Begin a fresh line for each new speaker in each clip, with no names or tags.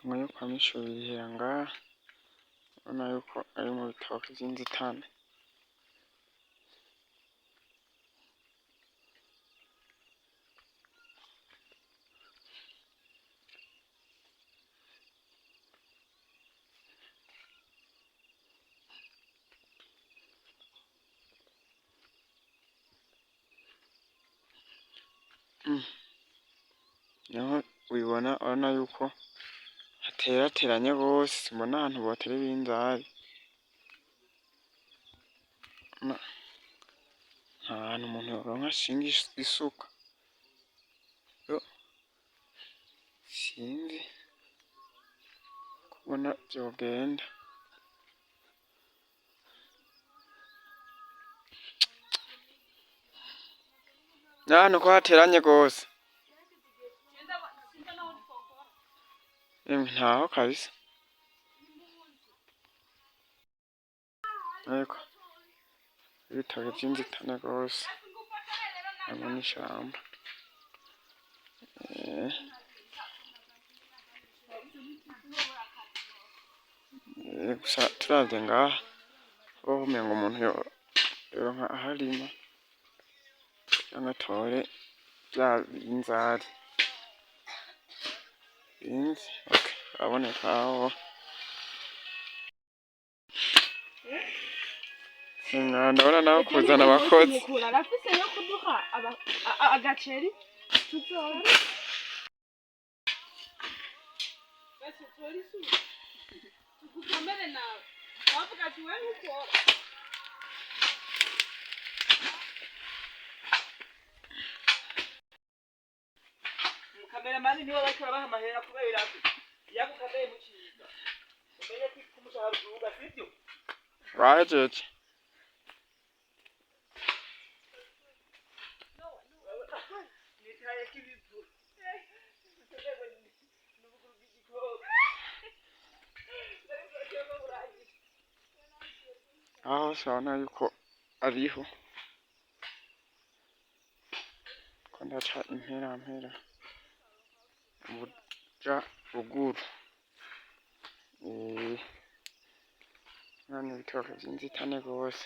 Imwe yo kwa Mishubi ihera ngaha, urabona yuko ari mu bitoke vy'inzitane. Niho ubibona urabona yuko haterateranye gose, simbona ahantu botera ibinzari. Nta hantu umuntu yoronka ashinga isuka. Sinzi uko ubona vyogenda. Nahantu ko hateranye gose. Emwe ntaho kabisa. Ariko ibitoke vy'inzitane gose hamwe n'ishamba. Gusa turavye ngaha hoho umengo umuntu yoronka aho arima canke atore vya binzari. Sinzi, ok, haraboneka aho. Ndabona naho kuzana abakozi.
Arafise yo kuduha agaceri tuzora. Tugukomere nawe wavuga ati wewe ntukora.
Kameramani niwe bariko barabaha amahera kubera ko yagukameye muciza umenye ko umushahara uduga sivyo.
Bahejeje.
Nitayeko ibivu n'ubuguru bw'igikoko.
Aho hose urabona yuko ariho. Ko ndaca impera mpera buja ruguru. None ibitoke vy'inzitane gose.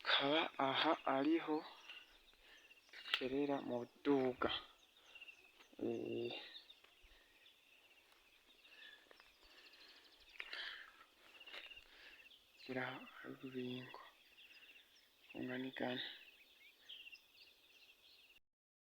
Kaba aha ariho kerera mu duga. Gira hari urubingo runganigana.